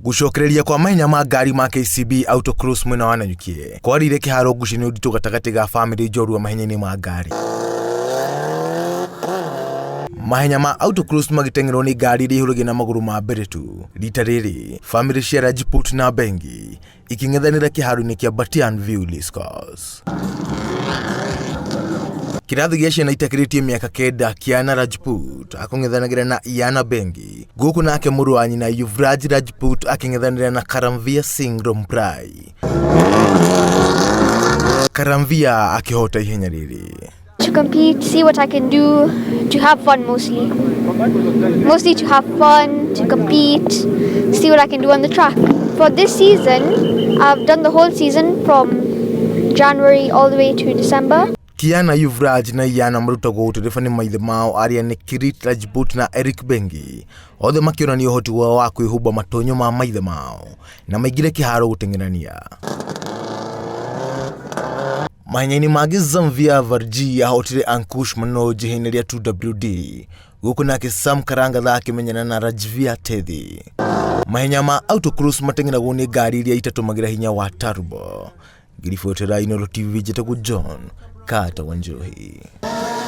Gũcokereria kwa mahenya ma ngari ma KCB Autocross mwena wa Nanyuki kwarĩire kĩharo ngucanio nditũ gatagatĩ ga bamĩrĩ njorua mahenya-inĩ ma ngari. Mahenya ma Autocross magĩteng'erwo nĩ ngari iria ihũragio na magũrũ ma mbere tu. Rita rĩrĩ, bamĩrĩ cia Rajput na Bengi ikĩng'ethanĩra kĩharo-inĩ kĩa Batian View Racecourse. Kĩrathi gĩa ciana itakĩrĩtie mĩaka kenda Kiana Rajput akũng'ethanagĩra na Iana Bengi gũkũ nake mũrũ wa nyina Yuvraj Rajput akĩng'ethanĩra na Karamvir Singh Romprai. Karamvir akĩhota ihenya rĩrĩ. To compete, see what I can do, to have fun mostly. Mostly to have fun, to compete, see what I can do on the track. For this season, I've done the whole season from January all the way to December. Kiana Yuvraj na Iana marutagwo ũtereba nĩ maithe mao arĩa nĩ Kirit Rajput na Eric Bengi othe makĩonania ũhoti wao wa kwĩhumba matonyo ma maithe mao na maingĩre kĩharo gũteng'erania. Mahenya-inĩ mangĩ Zamvia Varji ahotire Ankush Manoj ihenya rĩa 2WD gũkũ nake Sam Karangatha akĩmenyana na Rajvir Tethi. Mahenya ma autocross mateng'eragwo nĩ ngari iria itatũmagĩra hinya wa turbo. Ngĩribotera Inooro TV njĩtagwo John Carter Wanjohi.